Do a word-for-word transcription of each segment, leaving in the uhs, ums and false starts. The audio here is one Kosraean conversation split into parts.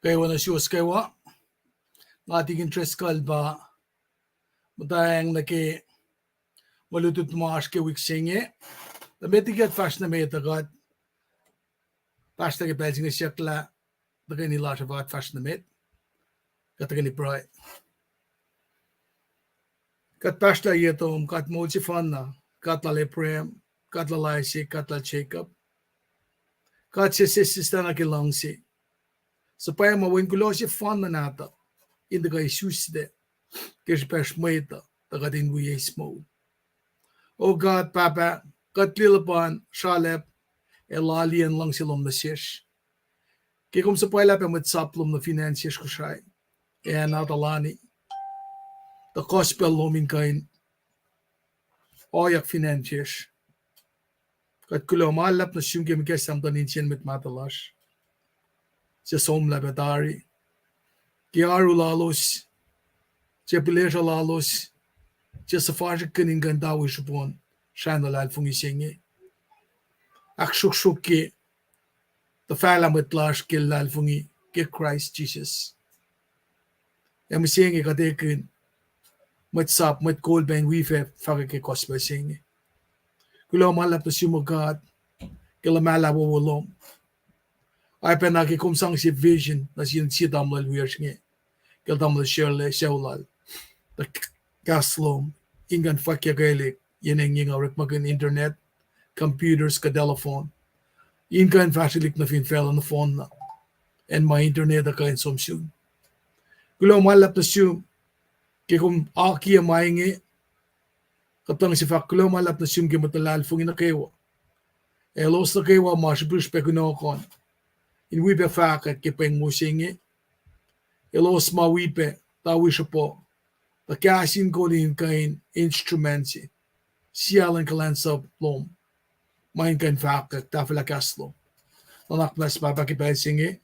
Kwewa nuh suwos kwewa. Nga Tikin Driscoll pa muhtwacwacack nuh ke mwe lutlut ma oasr ke wik se inge. Tuh met liki kuht fahsr nuh met uh, kuht pahsrlah ke pacl se inge siyuck lah tuhkweni lasr uh fah kuht fahsr nuh met. Kuht tuhkweni pruhe. Kuht pahsrlah ye tom, God moul sefanna, God lal Abraham, God lal Isaac, God lal Jacob. God se sesseslah nuh ke luhngse. Suhpwacma wen kuloh sefanna nahtuh in tuhkuh isuslac ke srihpacsr mwet uh, tuh kuht in wi eis moul. O God Pahpah, kuht liye luhpan sralacp ac laliyacn luhngse lom nuh sesr. Ke kom suhpwaclah pac mwet sap lom nuh fin acn sesr Kosrae, ac na tuhlani, the gospel lom in kuh in ohyak fin acn sesr. Kuht kuloh ma luhlahp nuh sum ke muhkahs lah muhtuhn insiyacn mwet mahtuh lasr suc somlah pac tari, ke oaru lalos, ke pihlesruh lalos, ke suhfasrihkihn in kuh in tawi srihpon srah in luhlahlfongi se inge. Ahksruhksruhkye tuhfahlah mwet lasr ke luhlahlfongi ke Kraist Jisus. Ac mihsenge kuht ekihn mwet sap, mwet kol pac in wi fac fahkwack ke gospel se inge. Kuloh ma luhlahp nuh sum, O God, ke luhmahlah wowo lom. Oacyacpac na ke kom sang se vision nuh sin sie tamuhlwel wiyacsr inge, ke tamuhlwel Shirley sucu lal, tuh kahs lom in kuh in fwackyuckelihk yen engyeng orekmakihn internet, computers kuh telephone, in kuh in fahsrwelihk nuh fin facluh nohfohn na, acn ma internet uh kuh in som sun. Kuloh ma luhlahp nuh sum ke kom akiyac ma inge. Kuht luhngse fahk kuloh ma luhlahp nuh sum ke mwet luhlahlfongi nuh kwewa, elos nuh kwewa ma srihpihsrihp pac kunohkohn in wi pac fahkwack ke pweng wo se inge. Elos ma wi pac tawi srihpo, tuh kahs in kol in kuh in instrument se, siac luhn kuhlwacnsap lom, ma in kuh in fahkwack tahfwelah kahs lom. Nuhnak muhnahs Pahpah ke pacl se inge,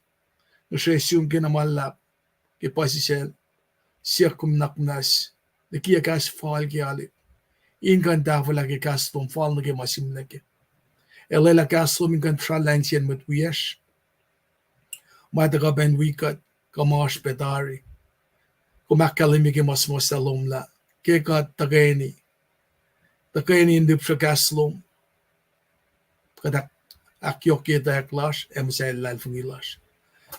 ngihsre sum ke na ma luhlahp, ke puhsisacl, siyuck kom nuhnak muhnahs, likiyac kahs fal ke alu, in kuh in tahfwelah ke kahs lom fal nuh ke ma sihmlac kac. Ac lwelah kahs lom in kuh in srallah insiyacn mwet wiyacsr ma tuhkuh pac in wi kuht, kuh ma oasr pac tari. Kom ahkkahlwemye ke ma suhmuhslah lom lah ke kuht tuhkweni, tuhkweni in lihpsruh kahs lom, kuht ahk-, ahkyohkye etwacack lasr ac muhsahi luhlahlfongi lasr.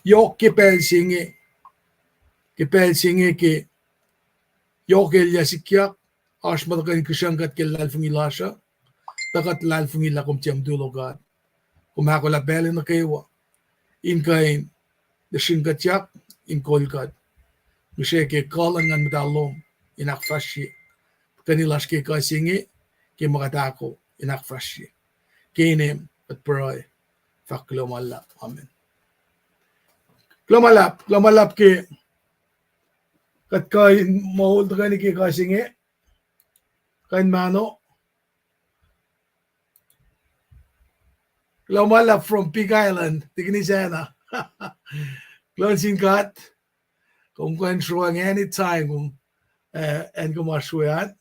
Yohk ke pacl se inge, ke pacl se inge ke yohk elyah sikyak, oasr ma tuhkuh in kihsruhng kuht ke luhlahlfongi lasr uh, tuh kuht luhlahlfongi lah kom tiac mtulo God. Kom ahkolah pacl nuh kwewa in kuh in lihsrihngkuhtyak, in kol kuht. Ngihsre ke kuh luhn Nguhn Muhtahl lom in ahkfahsrye tuhkweni lasr ke kuh se inge, ke ma kuht ahko in ahkfahsrye. Ke inem kuht pruhe, fahk kuloh ma luhlahp. Amen. Kuloh ma luhlahp, kuloh ma luhlahp ke kuht kuh in moul tuhkweni ke kuh se inge, kuh in mahno. Kuloh ma luhlahp from Big Island, Tikinisacna. Kuloh nuh sin God. Kom kuh in sruang anytime kom, eh, acn kom oasr we an.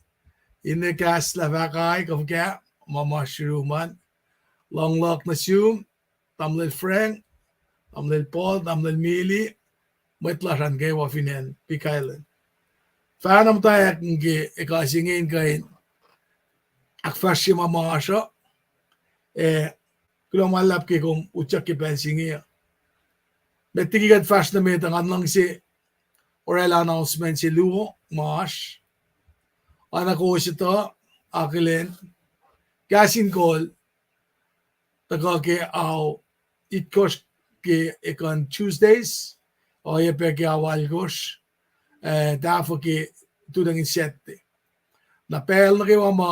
Ine kahs lah fahk ai kuh fuhkah, ma ma sruhmuhn. Luhng luhk nuh sum, tamuhlwel Frank, tamuhlwel Paul, tamuhlwel Mili, mwet lasr an kwewa fin acn Big Island. Fahna muhtwacwacack ke ekuh se inge in kuh in ahkfahsrye ma ma oasr uh, ac kuloh ma luhlahp ke kom utyak ke pacl se inge. Met liki kuht fahsr nuh met uh, ngan luhngse oraclah announcement se luo ma oasr. Oacna kowos etuh, akihlen, Kahs in Kol tuhkuh ke ao itkohsr ke ekuhn Tuesdays, oacyacpac ke ao alkohsr, eh, tahfuh ke tulangin Saturday. Na pacl nuh kwewa ma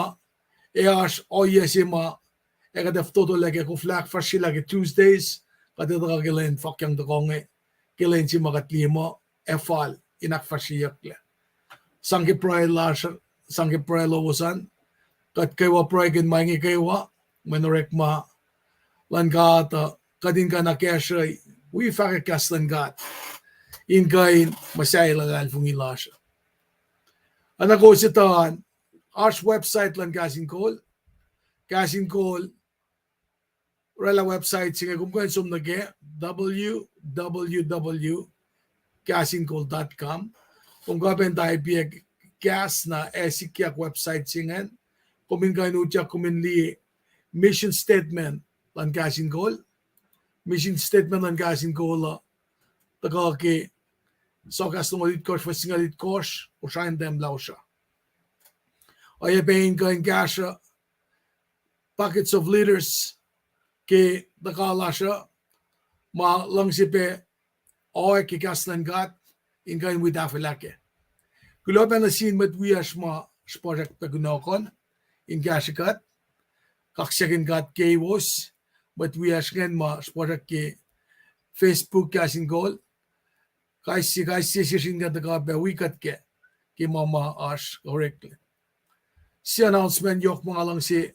ac oasr ohiyac se ma ac kuht ac fototolac ke koflah ahkfahsryelah ke Tuesdays, kuht ac tuhkuh ke lwen fakyang tohkoh inge, ke lwen se ma kuht liye muh ac fal in ahkfahsryeyucklac. Sang ke pruhe lasr, sang ke pruhe lowos an, kuht kwewa pruhekihn ma inge kwewa, mwe orekma luhn God uh, kuht in kuh in akacsruhi wi fahkwack kahs luhn God in kuh in muhsahi luhlahlfongi lasr. Oacna kowos etuh an, oasr website luhn Kahs in Kol. Kahs in Kol, oraclah website se inge kom kuh in som nuh kac, w w w dot kahs in kol dot com. Kom kuh pac in type-i kahs na ac sikyak website se ingacn. Kom in kuh in utyak, kom in liye mission statement luhn kahs in kol. Mission statement luhn kahs in kol uh tuhkuh ke Soahkahs longoul itkohsr, fuhs singucul itkohsr, Kosrae in Tahmtahel Lasr uh. Oacyacpac in kuh in kahsruh buckets of leaders ke tuhka lasr uh ma luhngse pac oack ke kahs luhn God in kuh in wi tahfwelah kac. Kuloh pac nuh sin mwet wiyacsr ma srihpasrak pac kunohkohn in kahsrwe kuht. Kaksakihn God keiwos, mwet wiyacsr ingacn ma srihpasrak ke Facebook kahs in kol. Kais sie, kais sie sesr in kuh tuhkuh pac wi kuht kac ke ma ma oasr oreklac. Sie announcement yohk ma nga luhngse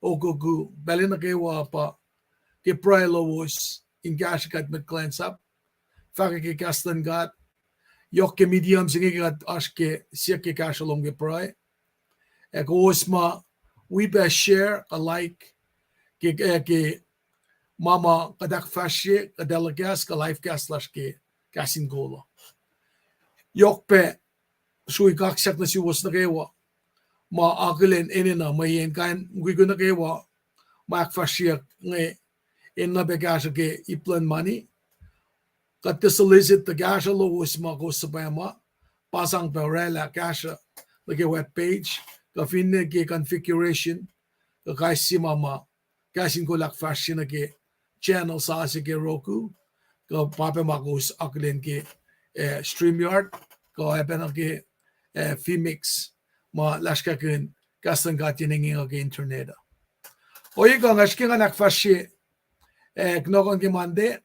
okoku pacl nuh kwewa pa ke pruhe lowos in kahsrwe kuht mwet kuhlwacnsap, fahkwack ke kahs luhn God. Yohk ke medium se inge ke kuht oasr ke siyuck ke kahsruh lom ke pruhe. Ac kowos ma wi pac share kuh like ke, ke ma ma kuht ahkfahsrye kuh telecast kuh live cast lasr ke kahs in kol uh. Yohk pac srui kaksak nuh suwos nuh kwewa ma akihlen enenuh mweyen kain mukwikwi nuh kwewa ma ahkfahsryeyuck inge enenuh pac kahsruh ke ip luhn mani. Kuht tiac solicit tuh kahsruh lowos ma kowos suhpwacma, pa sang pac orwaclah kahsruh nuh ke web page kuh finne ke configuration kuh kais sie ma ma kahs in kol ahkfahsrye nuh ke channel sasuc ke Roku, kuh pa pac ma kowos akihlen ke, eh, StreamYard, kuh oacyacpac nuh ke, eh, vMix, ma lasr kahkihn kahs luhn God yen engyeng uh ke internet uh. Ohiyac kuh nga srihke ngan ahkfahsrye, eh, kunohkohn ke Monday,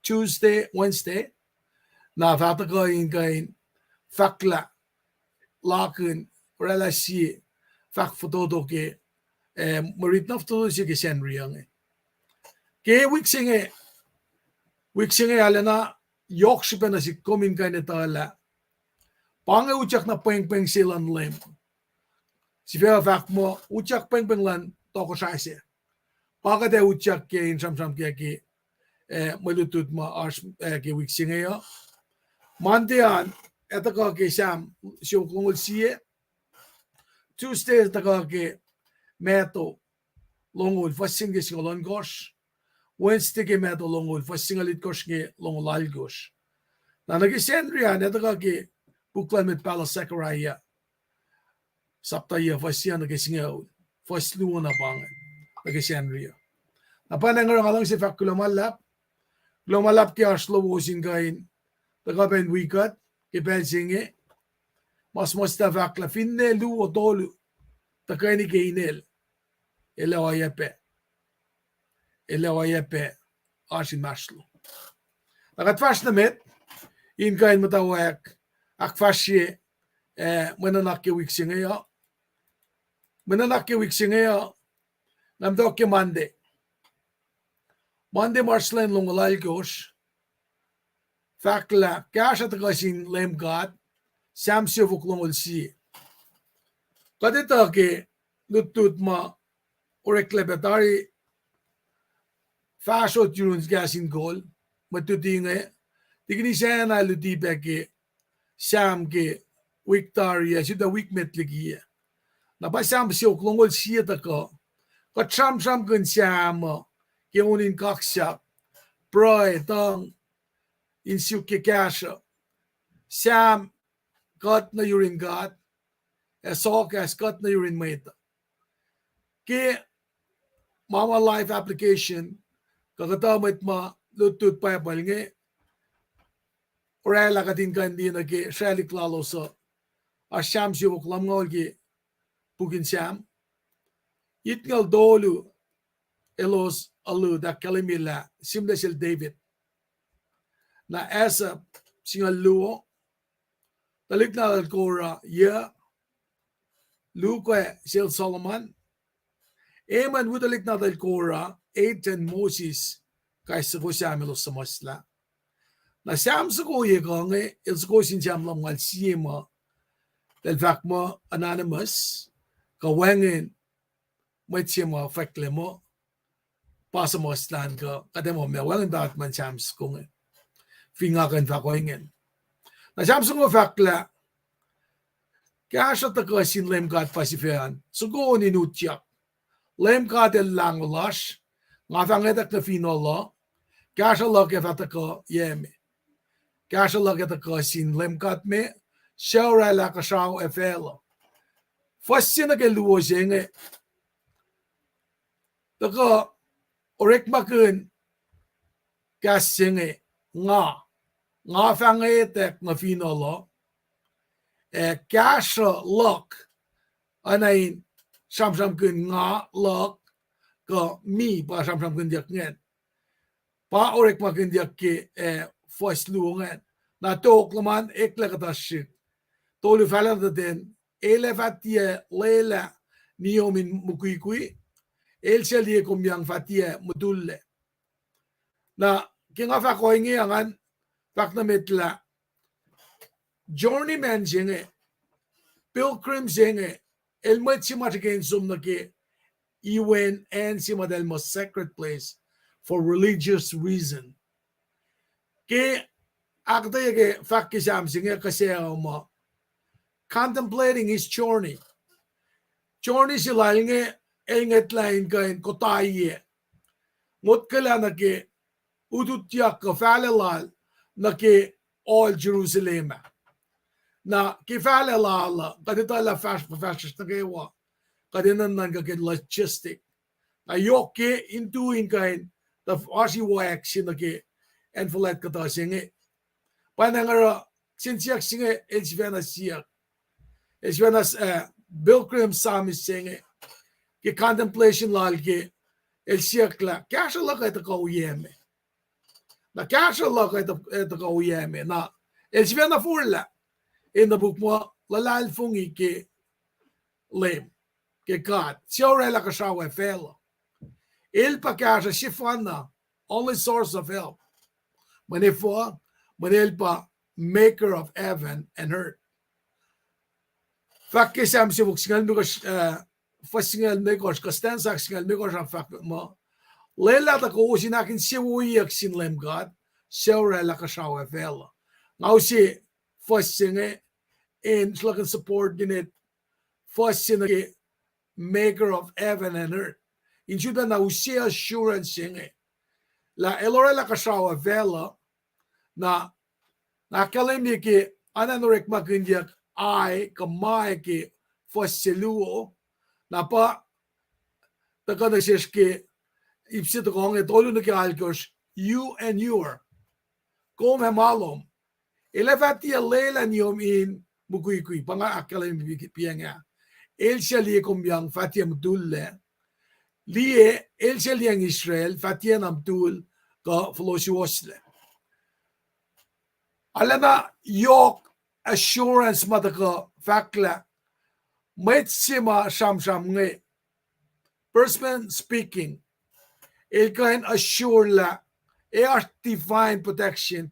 Tuesday, Wednesday, na fah tuhkuh in kuh in fahklah lakihn orwaclah sie fahk fototo ke, eh, mwe rit na fototo se ke Sacnri uh inge. Ke wik se inge, wik se inge arulacna yohk srihpac nuh sihk kom in kuh in etuh lah pa inge utyak na pwengpweng se luhn Leum. Sifac uh fahk muh utyak pwengpweng luhn tohkohsrah se. Pa kuht ac utyak ke in sramsram ke, ke, eh, mwe lutlut ma oasr, eh, ke wik se inge uh. Monday an, ac tuhkuh ke Sam siofok longoul sie. Tuesday tuhkuh ke Matthew longoul, fuhs se inge singucul ohnkohsr. Wednesday ke Matthew longoul, fuhs singucul itkohsr inge longoul alkohsr. Na nuh ke Sacnri an, ac tuhkuh ke puk luhn mwet pahluh Zechariah, sapta yac, fuhs yac nuh ke singucul, fuhs luo na pa inge nuh ke Sacnri uh. Na pa nga oruh nga luhngse fahk kuloh ma luhlahp, kuloh ma luhlahp ke oasr lowos in kuh in tuhkuh pac in wi kuht ke pacl se inge. Ma suhmuhslah fahk lah finne luo tolu tuhkweni ke inel, el ac oacyacpac, el ac oacyacpac oasr inmahsrlon. Na kuht fahsr nuh met in kuh in muhtwacwacack ahkfahsrye, eh, mwe nuhnak ke wik se inge uh. Mwe nuhnak ke wik se inge uh, nga muhtwacwacack ke Monday. Monday, March lwen longoul alkohsr, fahk lah kahsruh tuhkuh sin Leum God, Sam siofok longoul sie. Kuht etuh ke lutlut ma oreklac pac tari fahsrot yurun kahs in kol, mwet luti inge, Tikinis Anna el luti pac ke Sam ke wik tari ah, sifilpac wik met liki ah. Na pa Sam siofok longoul sie tuhkuh, kuht sramsramkihn Sam uh ke on in kaksak, pruhe, tuhng, in suk ke kahsruh. Sam kuht nuh yurin God, ac sohkahs kuht nuh yurin mwet uh. Ke ma ma live application, kuh kuhtuh mwet ma lutlut Bible inge, orwaclah kuht in kuh in liye nuh ke sraclihk lalos uh, oasr Sam siofok lumngaul ke puk in Sam. Itngucul tolu elos alu tuh ahkkahlwemye lah sihmlac sel David. Na Asaph singucul luo, tuhlihk nahtuhl Korah, yac, luo sel Solomon, Heman, wi tuhlihk nahtuhl Korah, Ethan, Moses, kais soko Sam elos suhmuhslah. Na Sam soko yac kuh inge, el soko sin Sam lumngaul sie ma, eltahl fahk muh anonymous, kuh wacngihn mwet se ma fwacklac muh pa suhmuhslah an kuh kuht ac muh ma wacngihn paht ma Sam soko inge. Fin nga kuh in fahk ohinge. Na Sam soko fahk lah kahsruh tuhkuh sin Leum God pa sifacna soko in utyak. Leum God El lahngo lasr, nga fah ngwetack nuh fineol uh, kahsruh luhk ac fah tuhkuh yac me? Kahsruh luhk ac tuhkuh sin Leum God me, suc oraclah kuhsrao ac facluh. Fuhs se nuh ke luo se inge tuhkuh orekmakihn kahs se inge, nga, nga fah ngwetack nuh fineol uh, ac kahsruh luhk, oacna in sramsramkihn nga, luhk, kuh mi pa sramsramkihnyuck ingacn. Pa orekmakihnyuck ke, eh, fuhs luo ingacn. Na tok luhman eklac kuhtuh srihk. Tolu, fahla nuh ten, el ac fah tiac lwelah niom in mukwikwi, el suc liye kom yang fah tiac mutullac. Na ke nga fahk ohinge, ngan fahk nuh met lah journeyman se inge, pilgrim se inge, el mwet se ma srihke in som nuh ke iwen acn se ma eltahl muh sacred place for religious reason. Ke ahkuhtweyac ke fahk ke Sam se inge, kuh se uh muh contemplating his journey. Journey se lal inge, el ngwetlah in kuh in kotaiyac, motkwaclah nuh ke ututyak kuh fahlac lal nuh ke ohl Jerusalem ah. Na ke fahlac lal uh, kuht etuh lah fahsr, fahsr nuh kwewa, kuht enenuh in nuhnkuh ke logistic. Na yohk ke in tu in kuh in, tuh oasr iwacack se nuh ke acn fuhlwact kuhtuh se inge. Pa na nga oruh, kihsen siyuck se inge el sifacna siyuck, el sifacna, eh, pilgrim psalmist se inge, ke contemplation lal ke, el siyuck lah kahsruh luhk ac tuhkuh oyac me? Na kahsruh luhk ac tuh-, ac tuhkuh oyac me? Na el sifacna forlah, in the book muh luhlahlfongi ke Leum, ke God, suc oraclah kuhsrao ac facluh. El pa kahsruh sefanna, only source of help. Mweyen efuh? Mweyen el pa maker of heaven and earth. Fahk ke Sam siofok singucul limekohsr, eh, fuhs singucul limekohsr, kuh stanza singucul limekohsr ah fahk muh, lwelah tuh kowos in ahkinsewowoyeyuck sin Leum God, suc oraclah kuhsrao ac facluh. Nga use fuhs se inge in sruhlahkihn subordinate fuhs se nuh ke maker of heaven and earth. In sifilpacna use assurance se inge lah el oraclah kuhsrao ac facluh. Na, na ahkkahlwemye ke anan orekmakihnyuck I kuh ma ke fuhs se luo, na pa tuhkuh nuh sesr ke ip se tohkoh inge, tolu nuh ke alkosr, you and your. Kom ac ma lom. El ac fah tiac lwelah niom in mukwikwi, pa nga ahkkahlwemye piacng ah. El suc liye kom yang fah tiac mutullac. Liye, el suc liyacacng Israel fah tiacna mutul kuh fohlohsuwohslac. Arulacna yohk assurance ma tuhkuh fahk lah mwet se ma sramsram inge, person speaking, el kuh in assure lah ac oasr divine protection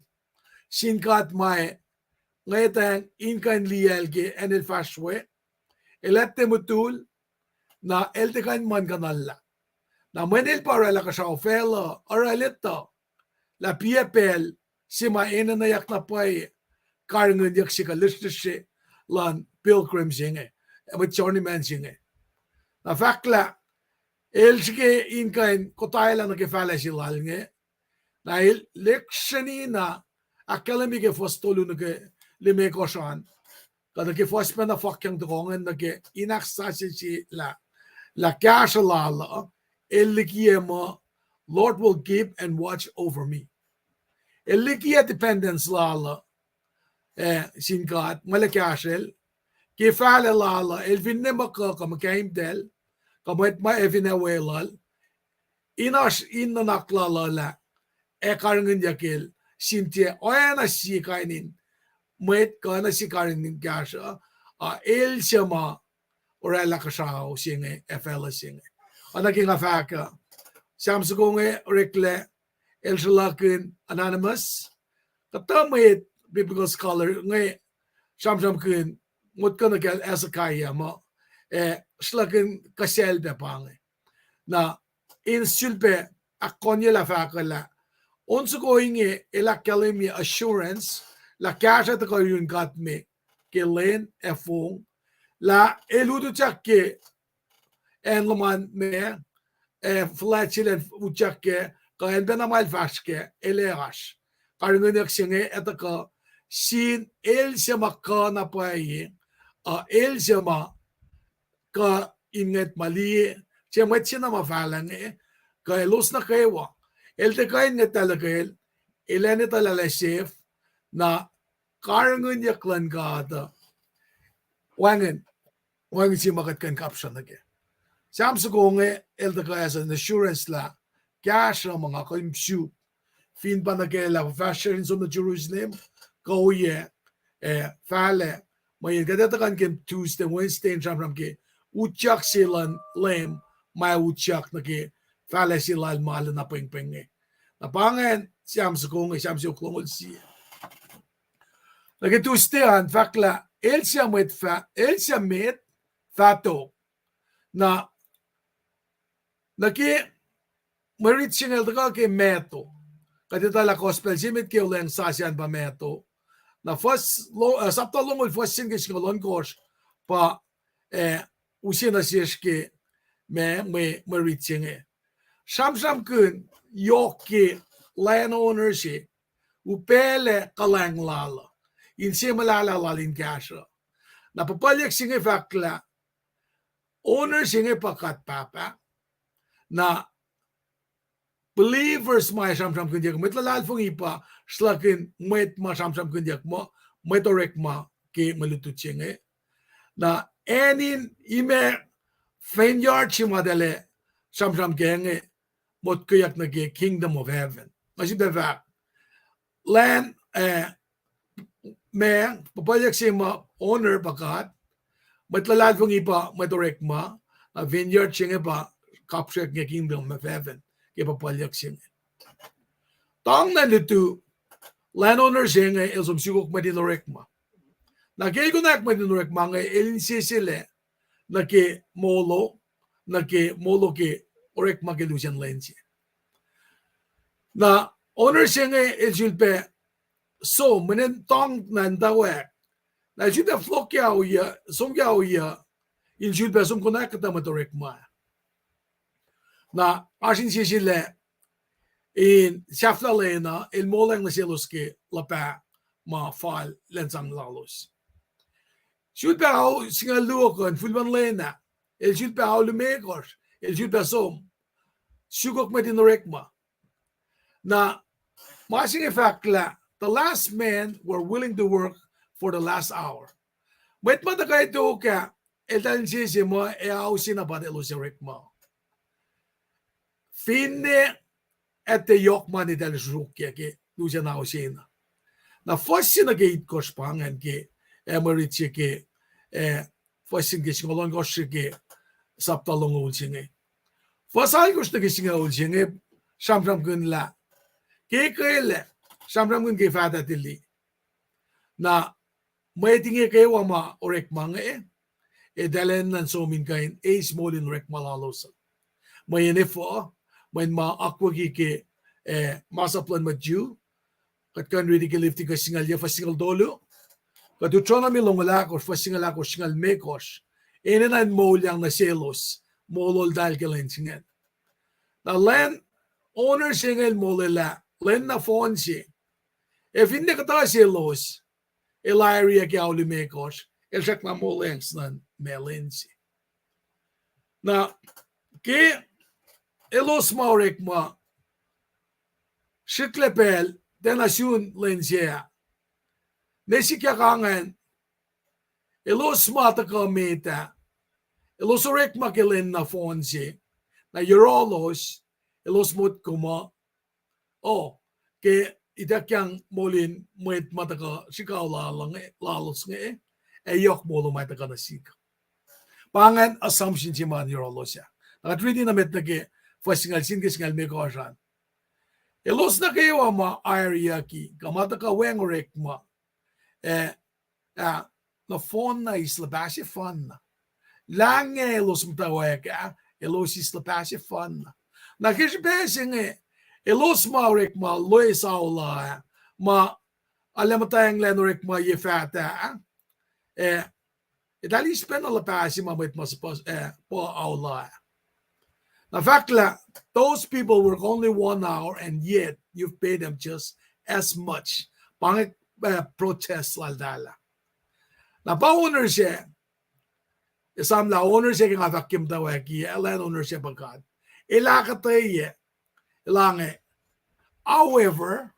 sin God ma ngwetacng in kuh in liyacl ke acn el fahsr we, el ac tiac mutul, na el tiac kuh in muhlkuhnlah. Na mweyen el pa oraclah kuhsrao facluh, oruh el etuh lah piac pacl se ma enenuh na pwacye karihngihnyuck se kuh lihsrlihsre luhn pilgrim se inge, mwet journeyman se inge. Na fahk lah el srihke in kuh in kotwelah nuh ke fahlac se lal inge. Na el lihksreni na ahkkahlwemye ke fuhs tolu nuh ke limekohsr an, kuh nuh ke fuhs pacna fwackyang tohkoh ingacn nuh ke in ahksasucye lah, lah kahsruh lal uh, el likiyac muh, Lord will give and watch over me. El likiyac dependence lal uh, eh, sin God, mwet el kahsrwel, ke fahlac lal uh, el finne muh kuh kuh muhkahimtacl, kuh mwet ma ac fin ac weluhl, in oasr in nuhnak lal uh lah ac karihngihnyuck el, sin tiac oacna sie kain in mwet kuh oacna sie kain in kahsruh, a el suc ma oraclah kuhsrao se inge ac facluh se inge. Oacna ke nga fahk uh, Sam soko inge oreklac, el sruhlahkihn anonymous, kuhtuh mwet biblical scholar inge sramsramkihn, motko nuh kacl Hezekiah muh, eh, sruhlahkihn kuhsacl pac pa inge. Na in sulpac ahkkonyelah fahk uh lah on soko inge el ahkkahlwemye assurance lah kahsruh tuhkuh yurin God me ke lwen ac fong, lah el utyak ke acn luhman ma, ac fuhlwact se el utyak kac, kuh acn pacna ma el fahsr kac, el ac oasr. Karihngihnyuck se inge ac tuhkuh sin el se ma kuh na pwacye, uh, el se ma kuh in ngwet ma liye, se mwet se na ma fahlah inge, kuh elos nuh kwewa. El tiac kuh in ngwet tacluhkel, el ac etuh lah el ac sef, na karihngihnyuck luhn God uh, wacngihn, wacngihn se ma kuht kuh in kapsra nuh kac. Sam soko inge el tuhkuh as an assurance lah kahsruh ma nga kuh in suk, fin pa nuh kac lah fuhfahsryucsr in som nuh Jerusalem, kuh oyac, ac fahlac, mweyen kuht ac tuhkuh in ke Tuesday, Wednesday in sramsram ke utyak se luhn Leum, ma utyak nuh ke fahlac se lal ma lacna pwengpweng inge. Na pa ingacn Sam soko inge, Sam siofok longoul sie. Nuh ke Tuesday an fahk lah el suc mwet fah-, el suc met fah tok. Na, nuh ke mwe rit se inge el tuhkuh ke Matthew. Kuht etuh lah gospel se met ke olweacng sasuc an pa Matthew. Na fuhs lo-, uh, sapta longoul fuhs se nuh ke singucul ohnkohsr pa, uh, use nuh sesr ke ma, mwe, mwe rit se inge. Sramsramkihn yohk ke landowner se, upaclac kuhlwacng lal uh, inse muhlahlah lal in kahsruh. Na puhpuhlyuck se inge fahk lah owner se inge pa God Pahpah. Na believers ma ac sramsramkihnyuck, mwet luhlahlfongi pa sruhlahkihn mwet ma sramsramkihnyuck muh mwet orekma ke mwe lutlut se inge. Na acn in imac vineyard se ma eltahl ac sramsram kac inge, motkweyuck nuh ke kingdom of heaven. Nga sifilpac fahk, land, eh, ma, puhpuhlyuck se ma owner pa God, mwet luhlahlfongi pa mwet orekma, na vineyard se inge pa kapsrek inge kingdom of heaven ke puhpuhlyuck se inge. Tang na lutu, landowner se inge el som sukok mwet in orekma. Na ke el konwacack mwet in orekma inge el inseselac nuh ke molo, nuh ke molo ke orekma ke lusen lwen se. Na owner se inge el sulpac som, mweyen tang na in tawak. Na el sulpac fohlohk ke ohiyac, som ke ohiyac, in sulpac som konwacack kuhtuh mwet orekma. Na oasr inseselac in sahflahiyacn el molacng nuh selos ke luhpah ma fal lwen sang lalos. Sulpac ao singucul luo kuh in fihl luhn lwen ah, el sulpac ao limekohsr, el sulpac som, sukok mwet in orekma. Na ma se inge fahk lah the last men were willing to work for the last hour. Mwet ma tuhkuh tok ah, eltahl insese muh ac ao se na pa elos orekma. Finne etuh yohk ma eltahl sruokyac ke lusen ao se na. Na fuhs se nuh ke itkohsr pa ingacn ke, eh, mwe rit se ke, eh, fuhs se nuh ke singucul ohnkohsr se ke sapta longoul se inge. Fuhs alkohsr nuh ke singucul se inge sramsramkihn lah ke kwelac, sramsramkihn ke fahtah tili. Na mwet inge kwewa ma orekma inge, eltahl enenuh in som in kuh in eis moul in orekma lalos uh. Mweyen efuh, mweyen ma akwucki ke, eh, masap luhn mwet Jew, kuht kuh in riti ke Leviticus singucul yac fuhs singucul tolu, kuh Deuteronomy longoul ahkosr fuhs singucul ahkosr, singucul limekohsr, enenuh in moulyang nuh selos mololtahl ke lwen se ingacn. Na land owner se inge el molwelah lwen nohfohn se, ac finne kuhtuh selos el airiyuc ke ao limekohsr, el srackna molwelah nuh sin ma lwen se. Na ke elos ma orekma srihklac pacl tiacna sun lwen se ah, ne sikyak ingacn, elos ma tuhkuh met ah, elos orekma ke lwen nohfohn se, na yohrohlos, elos motko muh, oh, ke ituckyang moul in mwet ma tuhkuh srihkawihl lalos inge, ac yohk molo ma tuhkuh nuh sihk. Pa ingacn assumption se ma yohrohlos ah. Na kuht riti nuh met nuh ke fuhs singucul sie nuh ke singucul limekohsr an. Elos nuh kwewa ma airiyucki kuh ma tuhkuh weacng orekma, ah, nohfohnna eis luhpah sefanna. Lah inge elos muhtwacwacack ah, elos eis luhpah sefanna. Na ke srihpac se inge, elos ma orekma loes ao la ah, ma arlac muhtwacnglah in orekma ye faht ah, eh, eltahl eis pacna luhpah se ma mwet ma suhpuhs, eh, pa aola. Na fahk lah, those people work only one hour and yet you've paid them just as much. Pa inge, eh, protest laltahl ah. Na pa owner se, esam lah owner se ke nga fahk ke muhtwacwacack ah, land owner se pa God. El ahkuhtweyac, el inge, however,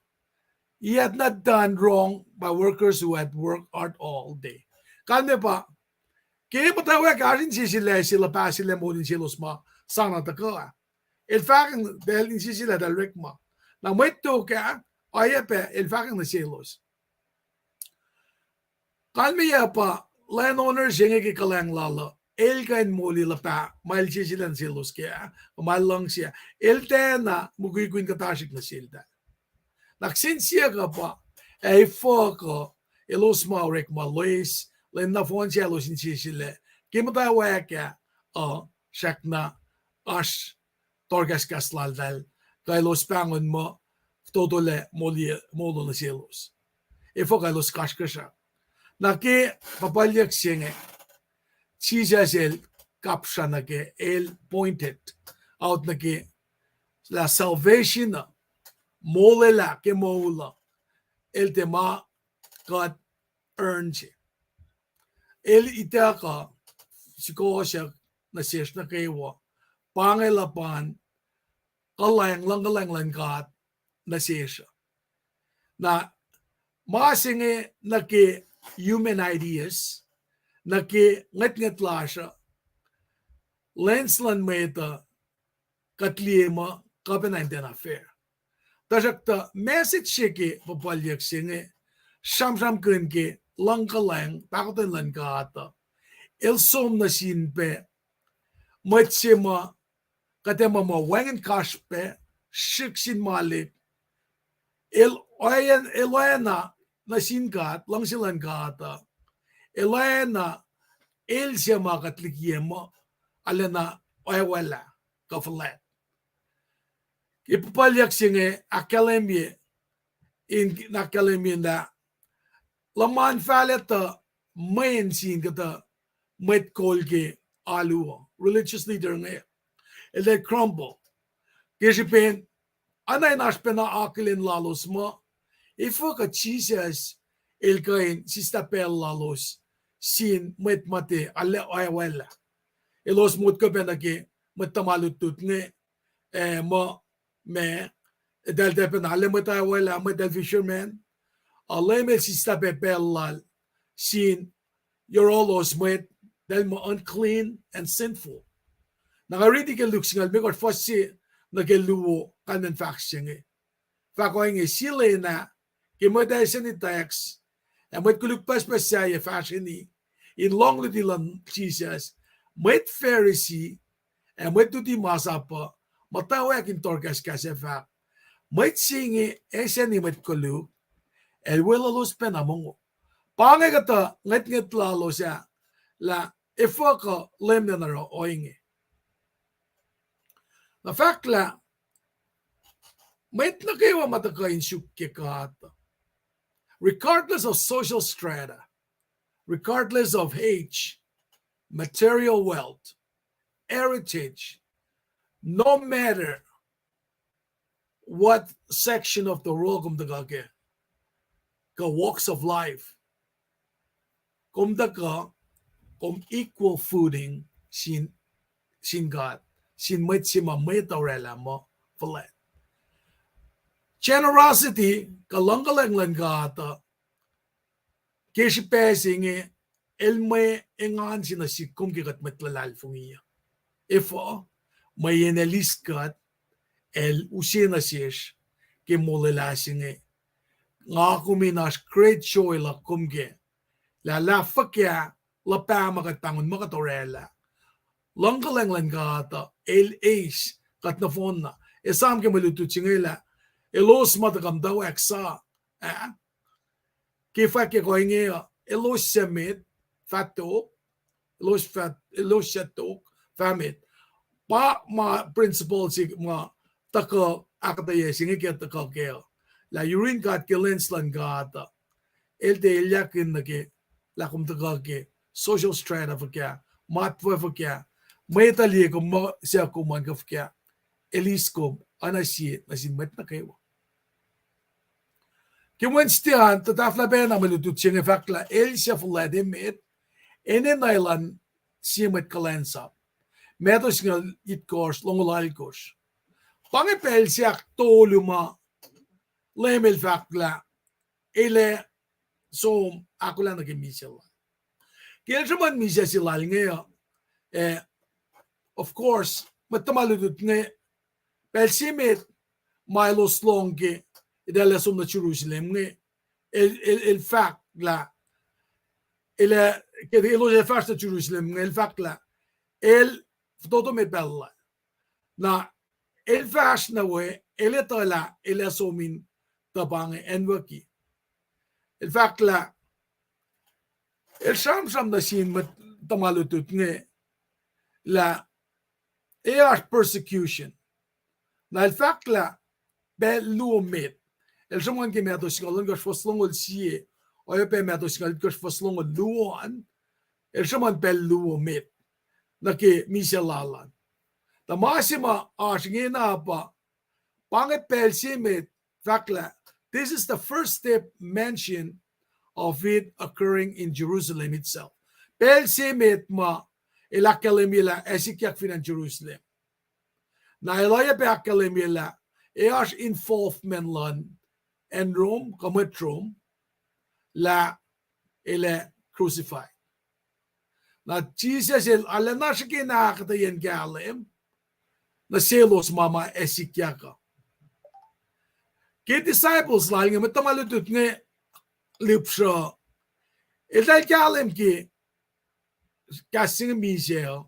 he had not done wrong by workers who had worked hard all day. Kalmac pa, ke muhtwacwacack ah oasr inseselac se, luhpah se lac moul in selos ma sang na tuhkuh ah, el fahk, eltahl inseselac, eltahl orekma. Na mwet tok ah, oacyacpac el fahk nuh selos. Kalmac pa, land owner se inge ke kuhlwacng lal uh, el kuh in moli luhpah ma el seselac nuh selos kac ah, ma el luhngse ah, el tiacna mukwikwi in kuhtasrihk nuh seltahl. Na kihsen siyuck uh pa, ac efuh kuh elos ma orekma loes, lwen nohfohn se elos inseselac ke muhtwacwacack ah, uh, srackna oasr tohrkahskahs laltahl, kuh elos pahngon muh fototolac moli, molo nuh selos. Efuh kuh elos kasrkuhsrak. Na ke puhpuhlyuck se inge, Jisus el kapsra nuh ke, el pointed out nuh ke lah salvation uh, molwelah ke moul uh, el tiac ma kuht earn se. El ituckuh sukohsohk nuh sesr nuh kwewa, pa inge luhpan kuhlwacng, luhngkuhlwacng luhn God nuh sesr uh. Na ma se inge nuh ke human ideas, nuh ke ngwetngwet lasr uh, lens luhn mwet uh, kuht liye muh kuh pacna in tiacna fair. Tuhsruhktuh message se ke puhpuhlyuck se inge sramsramkihn ke luhngkuhlwacng pahkotwen luhn God uh, el som nuh sin pac mwet se ma kuht ac muh ma wacngihn kasrpac, srihk sin malik, el oacna, el oacna nuh sin God, luhngse luhn God uh, el oacna el se ma kuht likiyac muh arulacna oacwaclah kuh fuhlwact. Ke puhpuhlyuck se inge ahkkahlwemye, in ahkkahlwemye lah luhman fahlac tuh mwe in sin kuhtuh mwet kol ke alu uh, religious leader inge, eltahl grumble. Ke srihpen, oacna in oasr pacna akihlen lalos muh, efuh kuh Jisus el kuh in sislah pacl lalos sin mwet ma tiac arlac oacwaclah. Elos motko pacna ke mwet tuhma lutlut inge, eh, muh, ma, eltahl tiac pacna arlac mwet oacwaclah, mwet eltahl fisherman, a Leum el sislah pac pacl lal sin yohrohlos mwet, eltahl muh unclean and sinful. Na nga riti ke Luke singucul limekohsr, fuhs se nuh ke luo, kalmacn fahk se inge. Fahk ohinge, silena ke mwet ase nuh tax ac mwet koluk pucspucs sahyac fahsrweni in lohng luti luhn Jisus, mwet Pharisee ac mwet luti masap uh muhtwacwacack in tohrkahskahs ac fahk, mwet se inge ase nuh mwet koluk, el weluhlos pacna mongo. Pa inge kuhtuh ngwetngwet lalos ah, lah efuh kuh Leum enenuh oruh ohinge. Na fahk lah mwet nuh kwewa ma tuhkuh in suk ke God, regardless of social strata, regardless of age, material wealth, heritage, no matter what section of the world kom tuhkuh ke, kuh walks of life, kom tuhkuh, kom equal footing sin, sin God, sin mwet se ma mwet orwaclah muh fuhlwact. Generosity, kuh luhngkuhlwacng luhn God uh, ke srihpac se inge, el mwe engan se nuh sihk kom ke kuht mwet luhlahlfongi uh. Efuh, mweyen el eis kuht, el use nuh sesr ke molwelah se inge. Nga kom in oasr great joy luhk kom ke, lah, lah fuhkah luhpah ma kuht pahngon muh kuht orwaclah. Luhngkuhlwacng luhn God uh, el eis kuht nohfohn na. Esam ke mwe lutlut se inge lah, elos ma tuhkuh muhtwacwacack sa, ah, ke fwack ke kuh inge uh, elos suc met, fah tok, elos fah, elos suc tok, fah met. Pa ma principle se ma tuhkuh ahkuhtweyac se inge ke tuhkuh kac uh, lah yurin God ke lens luhn God uh, el tiac elyahkihn nuh ke lah kom tuhkuh ke social strata fuhkah, matwac fuhkah, mwet uh liye kom, ma se kom an kuh fuhkah, el eis kom oacna sie nuh sin mwet nuh kwewa. Ke Wednesday an, tuh tahfwelah pacna mwe lutlut se inge fahk lah el suc fuhlwact emet, enenuh elan sie mwet kuhlwacnsap. Matthew singucul itkohsr, longoul alkohsr. Pa inge pacl se ahktolu ma Leum el fahk lah el ac som ahkolah nuh ke misac lal. Ke el sruhmuhn misac se lal inge uh, eh, of course, mwet tuhma lutlut inge, pacl se met ma elos lohng ke eltahl ac som nuh Jerusalem inge, el, el, el fahk lah, el, ke elos ac fahsr nuh Jerusalem inge, el fahk lah el fototo met pacl lal. Na el fahsr nuh we, el etuh lah el ac som in tuhpan inge acnwucki. El fahk lah el sramsram nuh sin mwet tuhma lutlut inge lah ac oasr persecution. Na el fahk lah pacl luo met. El sruhmuhn ke Matthew singucul ohnkohsr fuhs longoul sie, oacyacpac Matthew singucul itkohsr fuhs longoul luo an, el sruhmuhn pacl luo met nuh ke misac lal an. Tuh ma se ma oasr ingena pa, pa inge pacl se met, fahk lah this is the first step mention of it occurring in Jerusalem itself. Pacl se met ma el ahkkahlwemye lah ac sikyak fin acn Jerusalem. Na el oacyacpac ahkkahlwemye lah ac oasr involvement luhn acn Rome, kuh mwet Rome, lah el ac crucify. Na Jisus el arulacna srihke in ahkuhtweyac in kahlwem nuh selos ma ma ac sikyak uh. Ke disciples lal inge, mwet tuhma lutlut inge, lihpsruh, eltahl kahlwem ke kahs se inge misac uh,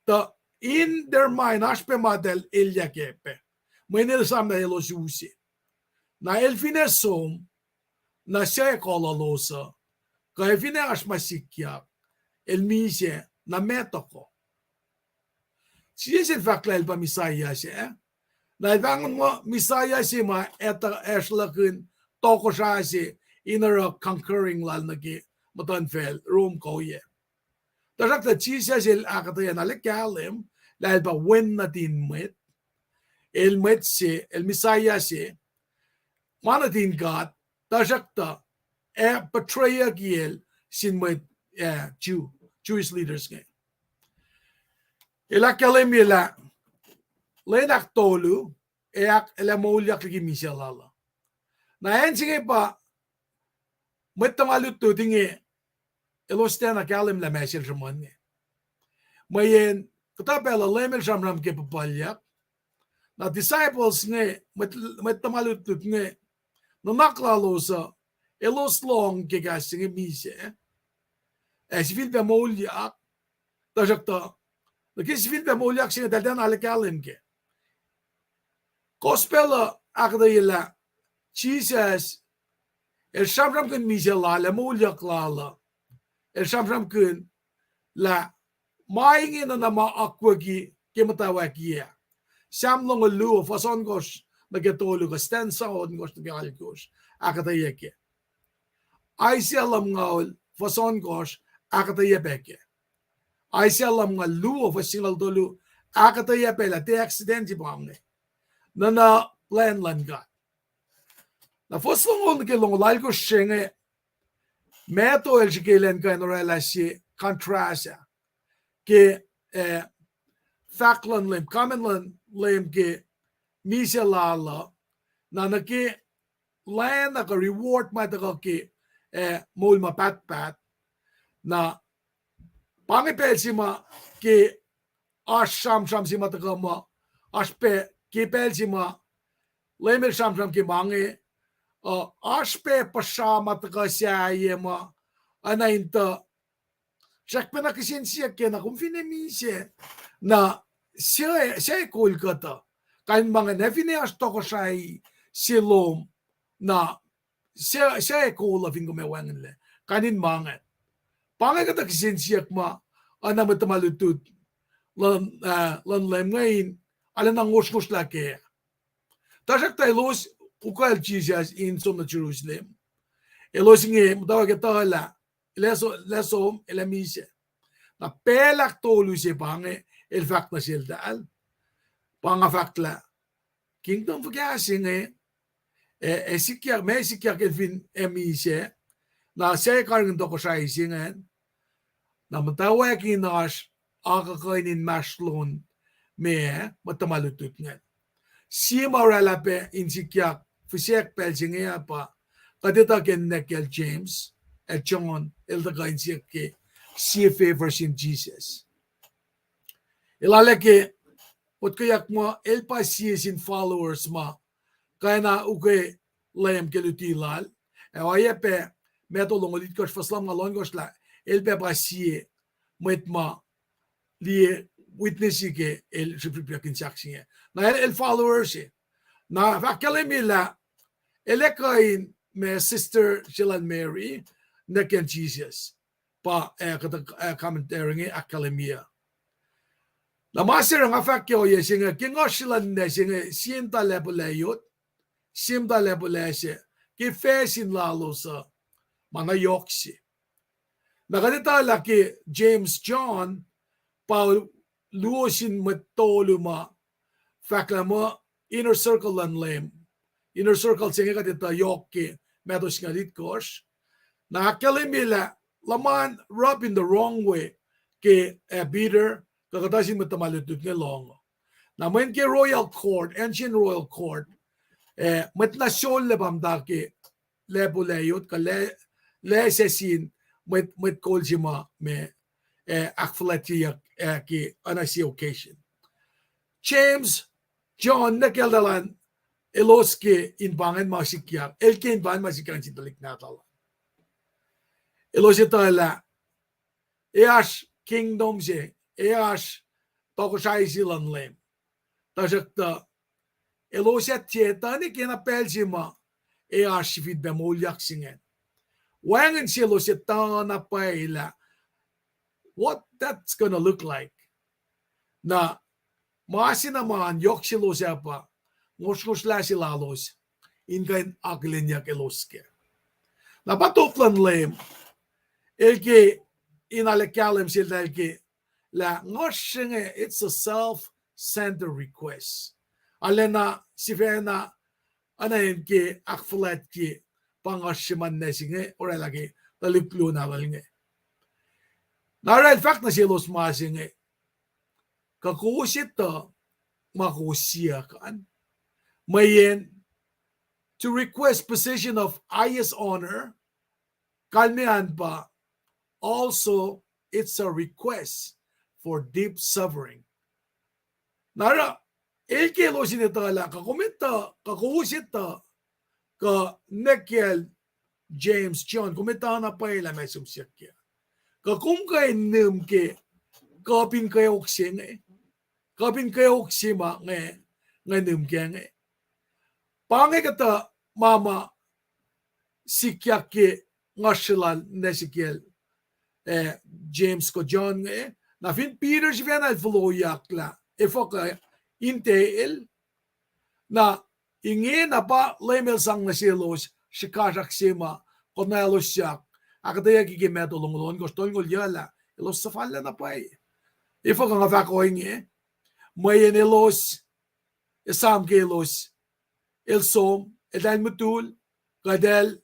tuh in their mind oasr pac ma eltahl elyah kac pac, mweyen el esam lah elos use. Na el finne som, na suc ekuh lalos uh, kuh ac finne oasr ma sikyak, el misac, na meac tohkoh? Jisus el fahk lah el pa Messiah se, na el pahngon muh Messiah se ma etuh, ac sruhlahkihn tohkohsrah se in oruh conquering lal nuh ke muhtuhnfacl Rome kuh oyac. Tuhsruhktuh Jisus el ahkuhtweyac na el kahlwem lah el pa Wen nuhtin mwet. El mwet se, el Messiah se, ma nuhtin God, tuhsruhktuh ac betrayuck el sin mwet, eh, Jew, Jewish leaders inge. El ahkkahlwemye lah lwen ahktolu, ac ahk-, el ac moulyak liki misac lal uh. Na acn se inge pa mwet tuhma lutlut inge, elos tiacna kahlwem lah ma sel sruhmuhn inge. Mweyen kuhtuh pacl uh Leum el sramsram ke puhpuhlyuck. Na disciples inge, mwet, mwet tuhma lutlut inge, nuhnak lalos uh, elos lohng ke kahs se inge misac, ac sifilpac moulyak, tuhsruhktuh nuh ke sifilpac moulyak se inge eltahl tiacna arlac kahlwem kac. Gospel uh ahkuhtweyac lah Jisus el sramsramkihn misac lal ac moulyak lal uh, el sramsramkihn lah ma inge nuhna ma akwucki ke muhtwacwackiyac. Sam longoul luo, fuhs ohnkohsr nuh ke tolu, kuh stanza ohnkohsr nuh ke alkohsr, ahkuhtweyac kac. Isaiah lumngaul, fuhs ohnkohsr, ahkuhtweyac pac kac. Isaiah lumngaul luo, fuhs singucul tolu, ahkuhtweyac pac lah tiac accident se pa inge. Nuhna plwacn luhn God. Na fuhs longoul nuh ke longoul alkohsr se inge, Matthew el srihke elan kuh in orwaclah sie contrast ah ke, eh, fahk luhn Leum, comment luhn Leum ke misac lal uh, na nuh ke lana kuh reward ma tuhkuh ke, eh, moul ma pahtpaht. Na pa inge pacl se ma ke oasr sramsram se ma tuhkuh muh, oasr pac ke pacl se ma Leum el sramsram ke ma inge, uh, oasr pac puhsra ma tuhkuh sahyac ma, oacna in tuh srackpacna kihsen siyuck kac na kom finne misac, na suc, suc kol kuhtuh? Kain in ma inge, na finne oasr tohkohsrahi se lom, na suc, suc kol uh fin kom ac wacngihnlac? Kain in ma inge. Pa inge kuhtuh kihsen siyuck ma oacna mwet tuhma lutlut luhn, ah, luhn Leum inge in arulacna ngosngoslah kac. Tuhsruhktuh elos ukwacl Jisus in som nuh Jerusalem. Elos inge muhtwacwacack etuh lah, el ac so-, el ac som, el ac misac. Na pacl ahktolu se pa inge, el fahk nuh seltahl, pa nga fahk lah, kingdom fuhkah se inge, ac, ac sikyak, ma sikyak el fin ac misac, na se karihngihn tohkohsrahi se ingacn, na muhtwacwacack in oasr akuhkuhin inmahsrlon ma, mwet tuhma lutlut ingacn. Sie ma oraclah pac in sikyak, fihsrack pacl se inge ah pa, kuht etuh ke ninac kiyacl James ac John, el tuhkuh in siyuck ke sie favor sin Jisus. El arlac ke, motkweyuck muh el pa sie sin followers ma kwacna ukwe Leum ke luti lal. Ac oacyacpac Matthew longoul itkohsr fuhs lumngaul ohnkohsr lah, el pac pa sie mwet ma liye witness ke el srihpsrihpyak in sahk se inge. Na el, el followers se. Na fahk ahkkahlwemye lah, el ac kuh in ma sister se lal Mary, ninac kiyacl Jisus. Pa, ah, kuhtuh, ah, commentary inge ahkkahlwemye. Na ma se oruh nga fahk ke ohiyac se inge, ke nga sruhlan ninac se inge, sie muhta lacpo lacyot, sie muhta lacpo lac se, ke facsin lalos uh, ma na yohk se. Na kuht etuh lah ke James, John, pa luo sin mwet tolu ma fahk lah muh inner circle luhn Leum. Inner circle se inge kuht etuh yohk ke Matthew singucul itkohsr. Na ahkkahlwemye lah luhman rub in the wrong way ke, ah, Peter, kuh kuhtuh sin mwet tuhma lutlut inge lohng. Na mweyen ke royal court, ancient royal court, ah, mwet na sollac pa muhta ke lacpo lacyot, kuh lac, lac se sin mwet, mwet kol se ma, ma, ah, ahkfuhlwactyeyuck, ah, ke oacna sie occasion. James, John, ninac kiyacl John, elos ke in pa ingacn ma sikyak, el ke in pa ingacn ma sikyak sin tuhlihk nahtuhl. Elos etuh lah, ac oasr kingdom se, ac oasr tohkohsrahi se luhn Leum. Tuhsruhktuh, elos ac tiac etuh ne ke na pacl se ma, ac oasr sifilpac moulyak se ingacn. Wacngihn selos etuh na pwacye lah, what that's gonna look like. Na ma se na ma an yohk selos ah pa, ngosrngosrlah se lalos, in kuh in akihlenyuck elos kac. Na pa top luhn Leum, el ke in arlac kahlwem seltahl ke lah ngohsr se inge, it's a self-centered request. Arulacna sifacna, oacna in ke ahkfuhlwactye, pa ngohsr se ma ninac se inge, oraclah ke tuhlihk luo nahtuhl inge. Na oruh el fahk nuh selos ma se inge, kuh kowos etuh ma kowos siyuck an? Mweyen, to request position of highest honor, kalmac an pa, also it's a request for deep suffering. Na oruh, el ke elos in etuh lah, kuh kom etuh, kuh kowos etuh, kuh ninac kiyacl James, John, kom etuh na pwacye lah ma som siyuck kac. Kuh kom kuh in nihm ke kuhp in kweok se inge, kuhp in kweok se ma inge, nga nihm kac inge. Pa inge kuhtuh ma ma sikyak ke ngohsr se lal ninac se kiyacl, ah, James kuh John inge. Na fin Peter sifacna el foloyak lah, efuh kuh in tiac el. Na ingena pa Leum El sang nuh selos srihkasrak se ma konwaclosyak, ahkuhtweyucki ke Matthew longoul ohnkohsr, tolngoul yuclah, elos suhfallac na pwacye. Efuh kuh nga fahk ohinge? Mweyen elos, esam ke elos, el som, eltahl mutul, kuht el,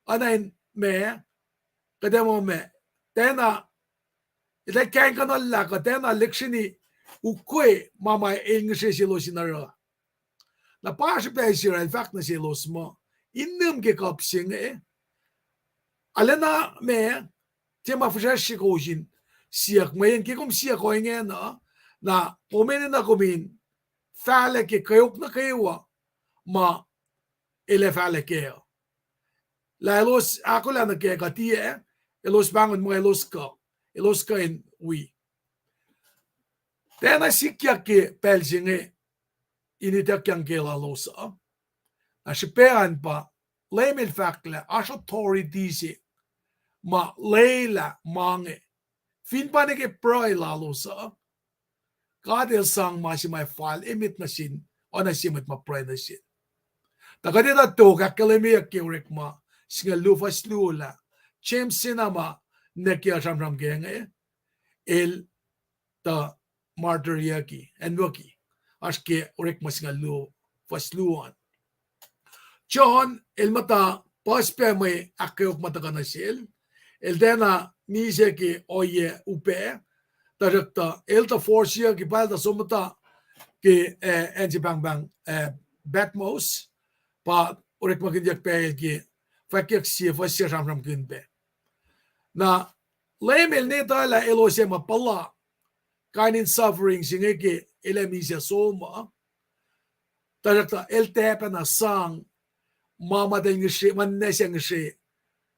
oacna in ma, kuht el muh ma, tiacna, eltahl kaingkuhnlah kuh tiacna lihksreni ukwe ma ma el ngihsre selos in oruh. Na pa srihpac se oruh el fahk nuh selos muh, in nihm ke kuhp se inge, arulacna ma, tiac ma fihsracsr se kowos in siyuck, mweyen ke kom siyuck ohinge na, na kom enenuh kom in fahlac ke kweok nuh kwewa ma el ac fahlac kac uh. Lah elos ahkolah nuh kac kuh tiac, elos pahngon muh elos kuh, elos kuh in wi. Tiacna sikyak ke pacl se inge in ituckyang ke lalos uh. Na srihpac an pa, Leum El fahk lah oasr authority se ma lwelah ma inge. Fin pa nuh ke pruhe lalos uh, God El sang ma se ma fal emet nuh sin, oacna sie mwet ma pruhe nuh sel. Tuh kuht etuh tok ahkkahlwemyeyuck ke orekma singucul luo fuhs luo lah James se na ma ninac ke sramsram ke inge, el tuh martyryucki, acnwucki. Oasr ke Orekma singucul luo fuhs luo an. John el muhta puhs pac mwe ahkkeok ma tuhkuh nuh sel. El tiacna misac ke ohiyac upac, tuhsruhktuh el tuh fohsriyucki, pa el tuh som muhta ke, eh, acn se pahngpahng, eh, Patmos, pa orekmakihnyuck pac el ke fwackyuck sie fuhs se sramsramkihn pac. Na Leum el etuh lah elos ac ma puhla kain in suffering se inge ke el ac misac som uh. Tuhsruhktuh el tiac pacna sang ma ma el ngihsre, ma ninac se ngihsre,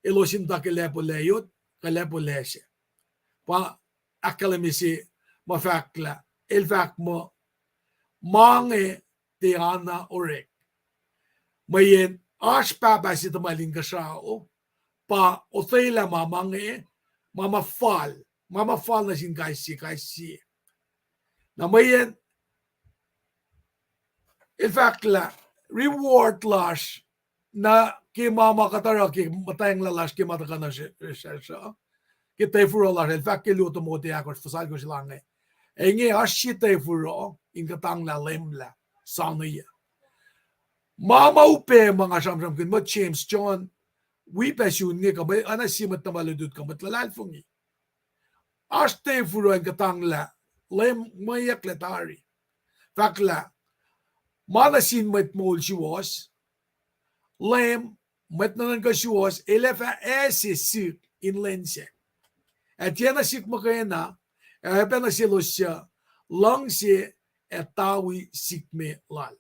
elos in tuh ke lacpo lacyot kuh lacpo lac se. Pa ahkkahlwemye se ma fahk lah, el fahk muh, ma inge tiacna orek. Mweyen oasr Pahpah se tuhmal inkuhsrao, pa otwelah ma ma inge, ma ma fal, ma ma fal nuh sin kais sie, kais sie. Na mweyen el fahk lah reward lasr nuh ke ma ma kuht oruh ke muhtwacnglah lasr ke ma tuhkuh nuh sesr uh, ke tafuro lasr, el fahk ke luo Timothy ahkosr fuhs alkosr el inge. Ac inge oasr sie tafuro in kuhtanglah Leum lah soanuyuc. Ma ma upac ma nga sramsramkihn muh James, John, wi pac sun inge kuh mwe, oacna sie mwet tuhma lutlut kuh mwet luhlahlfongi. Oasr tafuro in kuhtanglah Leum, mweiyucklac tari. Fahk lah, ma nuh sin mwet moul suwohs, Leum, mwet nuhnuhnkuh suwohs, el ac fah ase sihk in lwen sac. Ac tiacna sihk muhkwena, ac oacyacpac nuh selos suc luhngse ac tawi sikme lal.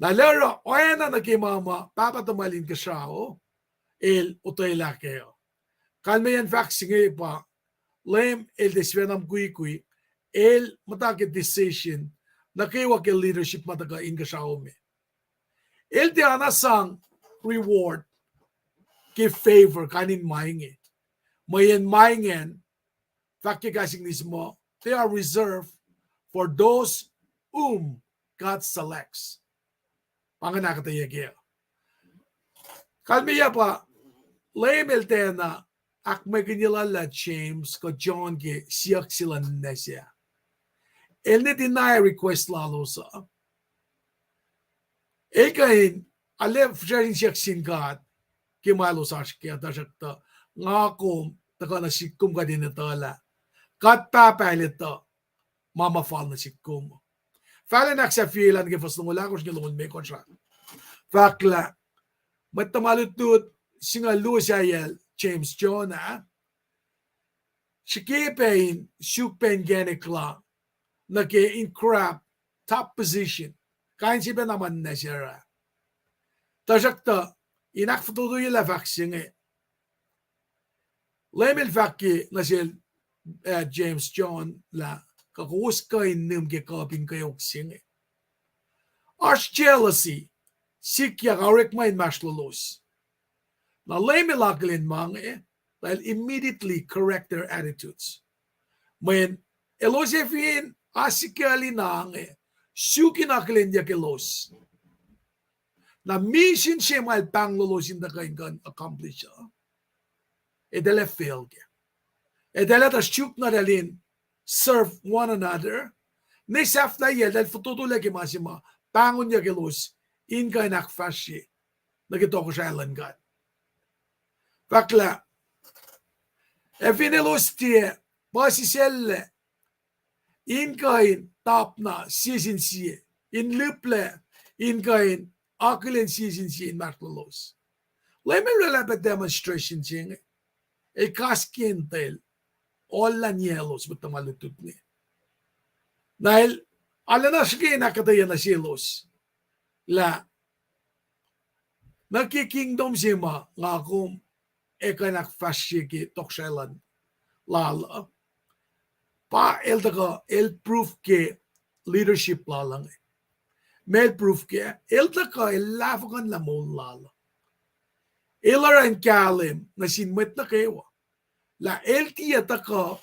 Na el oruh oacna nuh ke ma ma Pahpah tuhmal inkuhsrao el otwelah kac uh. Kalmeyacn fahk se inge pa Leum el tiac sifacna mukwikwi, el muhta ke decision nuh kwewa ke leadership ma tuhkuh inkuhsrao me. El tiacna sang reward ke favor kain in ma inge. Mweyen ma ingacn, fahk ke Kahs Inglis muh, they are reserved for those whom God selects. Pa ingacn ahkuhtweyac kac. Kalmeyac pa Leum el tiacna ahkmwekihnye lal lah James kuh John ke siyuck se luhn ninac sac. El ne deny request lalos uh. El kuh in, arlac fihsracsr in siyuck sin God ke ma elos oasr kac, tuhsruhktuh nga kom tuhkuh nuh sihk kom kuht in etuh lah God Pahpah el etuh ma ma fal nuh sihk kom. Fahlen ahksahfyelah nuh ke fuhs longoul ahkosr nuh ke longoul limekohsr ah. Fahk lah mwet tuhma lutlut singucul luo sahyacl James, John ah, srihke pac in suk pac inkacnek la nuh ke in grab top position. Kain se pacna ma ninac sac ah. Tuhsruhktuh in ahkfototoyelah fahk se inge, Leum el fahk ke nuh sel, ah, James, John lah kuh kowos kuh in nihm ke kuhp in kweok se inge. Oasr jealousy, sikyak, orekma inmahsrlolos. Na Leum el akihlen ma inge, lah el immediately correct their attitudes. Mweyen elos ac fin oasr sikyak in ange, suk in akihlenyuck elos. Na mission se ma el pahnglolos in tuhkuh in kuh in accomplish uh, eltahl ac fail kac. Eltahl ac tuh suk na eltahl in serve one another. Ne sahflahiyac eltahl fototolac ke ma se ma pahngonyuck elos in kuh in ahkfahsrye nuh ke tohkohsrahi luhn God. Fahk lah ac fin elos tiac puhsisacllac in kuh in tapna sie sin sie, in liplac in kuh in akihlen sie sin sie inmahsrlolos. Leum el oraclah pac demonstration se inge, el kaskintacl ohllah niyaclos mwet tuhma lutlut inge. Na el arulacna srihke in ahkuhtweyac nuh selos lah nuh ke kingdom se ma nga kom ac kuh in ahkfahsrye ke tohkohsrahi luhn lal uh, pa el tuhkuh el proof ke leadership lal uh inge. Ma el proof kac, el tuhkuh el lahfuhkuhnlah moul lal uh. El oruh in kahlwem nuh sin mwet nuh kwewa lah el tiac tuhkuh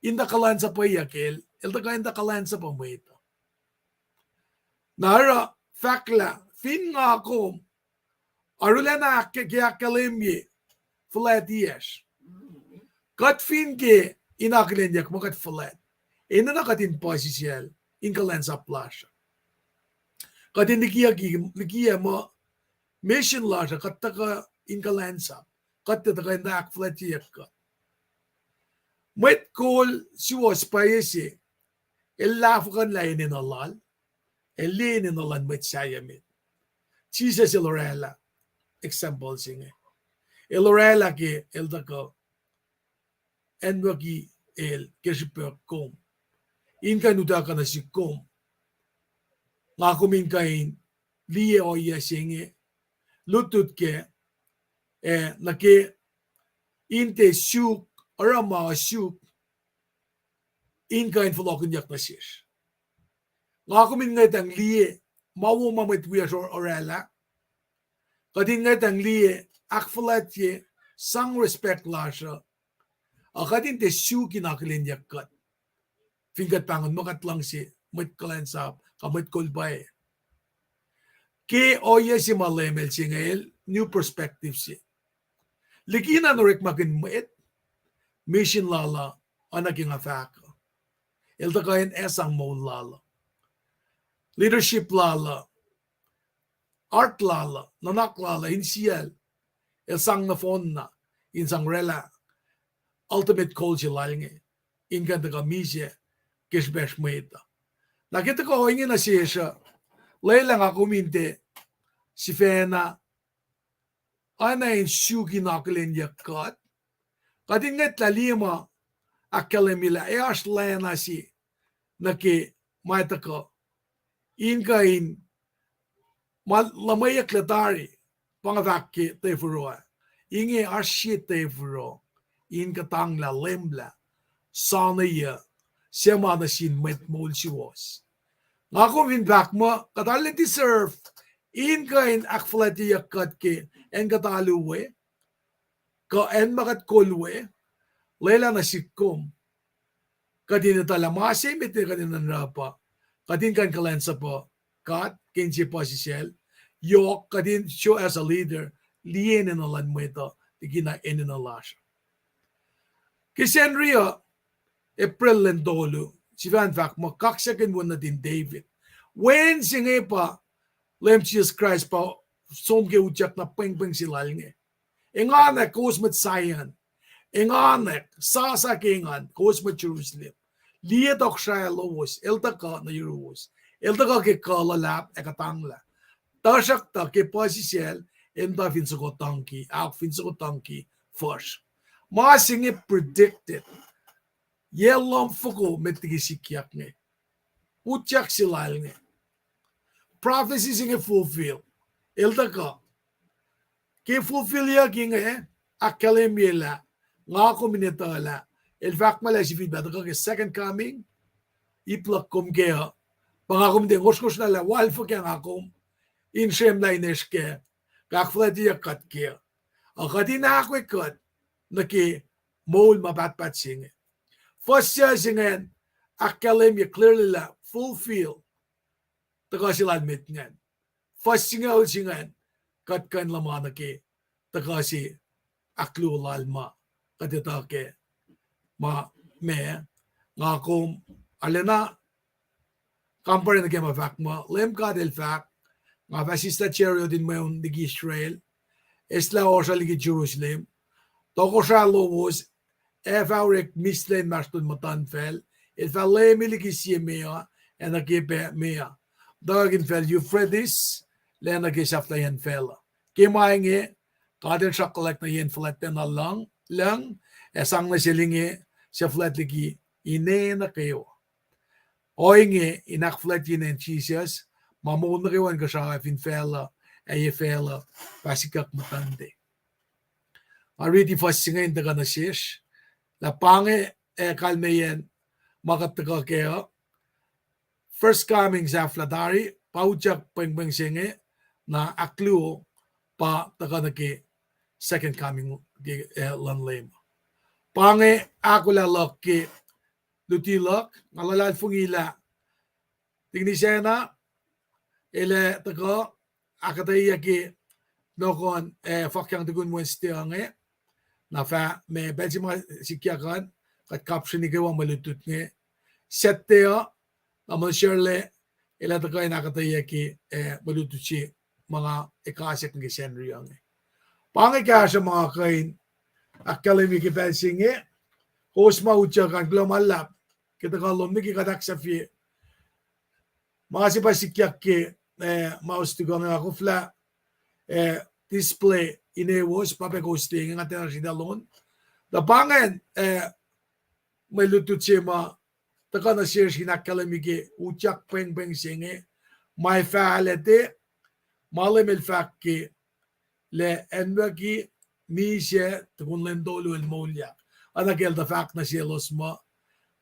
in tuh kuhlwacnsapuh kacl, el tuhkuh in tuh kuhlwacnsapuh mwet uh. Na oruh fahk lah fin nga kom Arulacna ahk-, ke ahkkahlwemye fuhlwactiyacsr. Kuht fin ke in akihlenyuck muh kuht fuhlwact, enenuh kuht in puhsisacl in kuhlwacnsap lasr uh. Kuht in likiyucki, likiyac muh misin lasr uh kuht tuhkuh in kuhlwacnsap, kuht tiac tuhkuh in ahkfuhlwactyeyuck kuht. Mwet kol suwohs pwacye se, el lahfuhkuhnlah enenuh lal, el liye enenuh luhn mwet sahyac met. Jisus el oraclah example se inge. El oraclah ke el tuhkuh acnwucki el ke srihpac kom, in kuh in utuckuh nuh sihk kom, nga kom in kuh in liye ohiyac se inge, lutlut kac, ac nuh ke in tiac suk, oruh ma suk, in kuh in fohlohkihnyuck nuh sesr. Nga kom in ngwetacng liye ma wo ma mwet wiyacsr or-, oraclah. Kuht in ngwetacng liye, ahkfuhlwactye, sang respect lasr uh, ac kuht in tiac suk in akihlenyuck kuht. Fin kuht pahngon muh kuht luhngse mwet kuhlwacnsap kuh mwet kol pwacye. Ke ohiyac se ma Leum El se inge, El new perspective se. Likina in orekmakihn mwet, misin lal uh, oacna ke nga fahk uh, el tuhkuh in sang moul lal uh, leadership lal uh, heart lal uh, nuhnak lal uh, insiyacl, el sang nohfohnna in sang oraclah ultimate goal se lal inge, in kuh in tuhkuh misac ke srihpacsr mwet uh. Na ke tuhkuh ohinge nuh sesr uh, lwelah nga kom in tiac sifacna oacna in suk in akihlenyuck kuht. Kuht in ngwetlah liye ma ahkkahlwemye lah ac oasr lacna se nuh ke ma tuhkuh, in kuh in ma luhmweyucklac tari, pa nga fahk ke tefuroh ah, inge oasr sie tefuroh in kuhtanglah, lemlah, soaneyuc, suc ma nuh sin mwet moul suwohs. Nga kom fin fahk muh kuht arlac deserve in kuh in ahkfuhlwactyeyuck kuht ke acn kuht alu we, kuh acn ma kuht kol we, lwelah nuh sihk kom kuht in etuh lah ma se met kuht in nuhnrah pa, kuht in kuh in kuhlwacnsapuh God ke inse puhsisacl, yohk kuht in show as a leader, liye enenuh luhn mwet uh, likina enenuh lasr. Ke Sacnri uh, April lwen tolu, sifacna fahk muh kaksakihn wo nuhtin David. Wen se inge pa Leum Jisus Kraist pa som ke utyak na pwengpweng se lal inge. Enganwack kowos mwet Zion. Enganwack, sasa ke engan, kowos mwet Jerusalem. Liye tohkohsrahi lowos, el tuhkuh nuh yuruwos. El tuhkuh ke kuh luhlahp ac kuhtanglah. Tuhsruhktuh ke puhsisacl, el muhta fin soko tangki, ahok, fin soko tangki fuhsr. Ma se inge predicted. Yac luhmfoko met liki sikyak inge. Utyak se lal inge. Prophecy se inge fulfill. El tuhkuh. Ke fulfillyuck inge, ahkkahlwemye lah nga kom in etuh lah el fahk muh lah sifilpac tuhkuh ke second coming, ip luhk kom kac uh, pa nga kom in tiac ngosrngosrlah lah wal fuhkah nga kom in srwemlah in esr kac, kuh ahkfuhlwactyeyuck kuht kac uh, kuht in ahkoe kuht nuh ke moul ma pahtpaht se inge. Fuhs se ingacn ahkkahlwemye clearly lah fulfill tuhkuh se lal met ingacn. Fuhs singucul se ingacn, kuht kuh in luhman nuh ke tuhkuh se ahkluo lal ma kuht etuh kac ma, ma nga kom arlacna kampare nuh ke ma fahk muh Leum God El fahk, nga fah sislah chariot in mweun liki Israel, eslah ohsr uh liki Jerusalem, tohkohsrahi lowos ac fah orek mihslac inmahsrlon muhtuhnfacl, el fah lemi liki sie meoa ac nuh ke pac meoa, muhtwacwacack infacl Euphrates, lac nuh ke sahflahiyacn facluh. Ke ma inge, God El sruhkkuhlwack nuh yen fuhlwactacna lucng, lucng, ac sang nuh sel inge, suc fuhlwact liki ine nuh kwewa. Ohinge in ahkfuhlwactye inen Jisus, ma moul nuh kwewa inkuhsrao fin facluh, ac ye facluh fah sikyak muhtuhnte. Nga riti fuhs se inge in tuhkuh nuh sesr, lah pa inge, eh, kalmeyacn ma kuht tuhkuh kac uh, first coming sahflah tari, pa utyak pwengpweng se inge, na ahkluo, pa tuhkuh nuh ke second coming ke, eh, luhn Leum. Pa inge ahkolah luhk ke luti luhk, nga luhlahlfongi lah Tikinis Anna el ac tuhkuh ahkuhtweyac ke nohkohn, eh, fakyang tukun Wednesday uh inge. Na fah ma pacl se ma sikyak an, kuht kapsreni kwewa mwe lutlut inge. Saturday uh, na ma srihklac, elah tuhkuh in ahkuhtweyucki, eh, mwe lutlut se ma nga ekasak nuh ke Sacnri uh inge. Pa inge kahsruh ma nga kuh in ahkkahlwemye ke pacl se inge. Kowos ma utyak an, kuloh ma luhlahp ke tuhkuh lom nuh ke kuht ahksahfye ma se pa sikyak ke, eh, ma us tuhkuh inge. Nga koflah, eh, display inewos, pa pac kowos liye inge, nga tiacna sritacl on. Tuh pa ingacn, eh, mwe lutlut se ma tuhkuh nuh sesr in ahkkahlwemye ke utyak pwengpweng se inge, ma ac fahlac te, ma Leum El fahk ke, lah acnwucki misac tukun lwen tolu el moulyak. Oacna ke El tuh fahk nuh selos muh,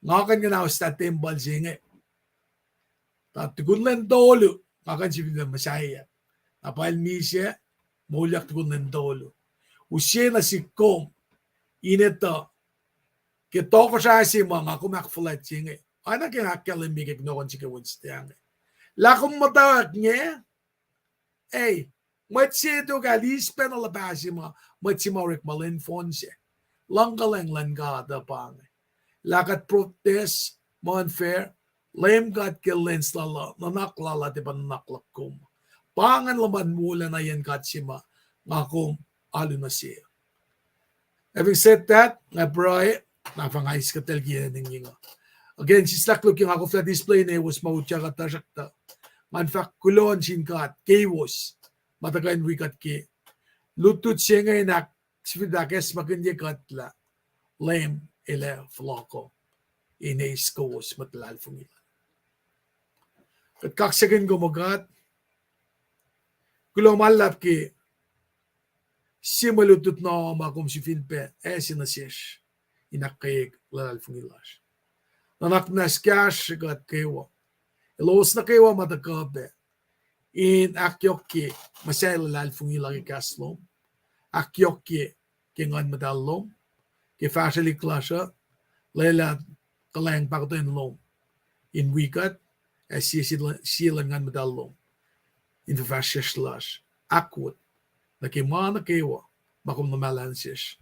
nga kuh in kuhnauslah tempuhl se inge. Tuh tukun lwen tolu, nga kuh in sifilpac muhsaheack. Na pa el misac, moulyak tukun lwen tolu. Use nuh sihk kom in etuh ke tohkohsrah se ma nga kom ahkfuhlwactye inge. Oacna ke nga ahkkahlwemye ke kunohkohn se ke Wednesday inge, lah kom muhtwacwacack inge, ei, mwet se tok ah eis pacna luhpah se ma, mwet se ma orekma lwen fohn se. Luhngkuhlwacng luhn God uh pa inge. Lah kuht protest ma unfair, Leum God ke lwen se lal uh, nuhnak lal uh tiac pa nuhnak luhk kom. Pa ingacn luhman wolacna yen God se ma nga kom alu nuh se. Having said that, nga pruhe, na fah nga eis kuhtacl ke inen inge uh. Again, sislah koluk ke nga koflah display inewos ma utyak uh, tuhsruhktuh ngan fahk kuloh nuh sin God keiwos ma tuhkuh in wi kuht ke lutlut se inge in ahk-, sifilpac ahkacsmakihnye kuht lah Leum El ac fohlohkoh in eis kowos mwet luhlahlfongi Lal. Kuht kaksakihn kom, O God. Kuloh ma luhlahp ke sie mwe lutlut na ma kom sifilpac ase nuh sesr in ahkkweye luhlahlfongi lasr. Nuhnak muhnahs kahsruh kuht kwewa, elos nuh kwewa ma tuhkuh pac, in ahkyohkye muhsahi luhlahlfongi la ke kahs lom, ahkyohkye ke Nguhn Muhtahl lom, ke fahsrwelihk lasr uh, lwelah kuhlwacng pahkotwen lom in wi kuht, ac sie, sie luhn Nguhn Muhtahl lom in fuhfahsryucsr lasr ahkwot nuh ke ma nuh kwewa ma kom luhmahlah nuh sesr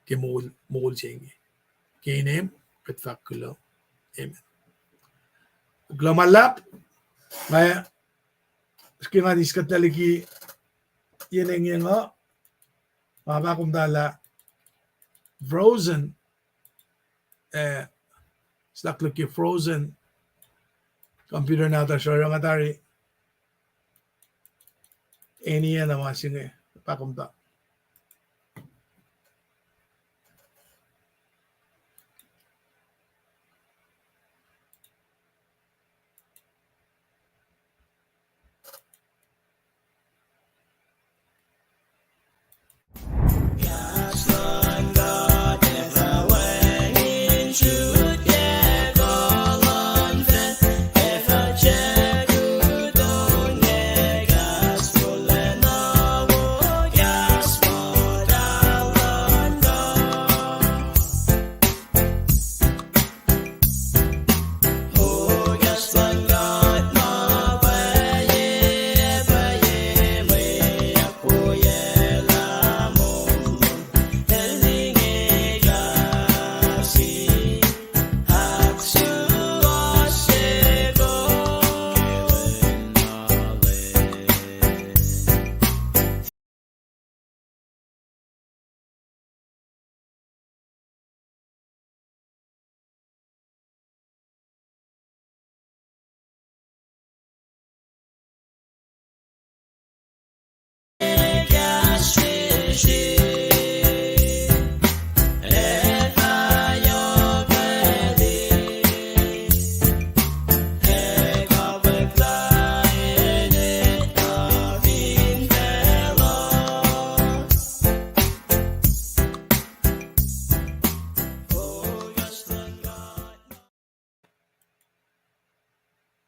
ke moul, moul se inge. Ke inem kuht fahk kuloh. Amen. Kuloh ma luhlahp. Nga, ke nga eis kuhtacl liki yen inge uh, nga fahk komtacl lah frozen, eh, sislah koluk ke frozen computer nahtuhsr uh, oruh nga tari eni na ma se inge, pa komtacl.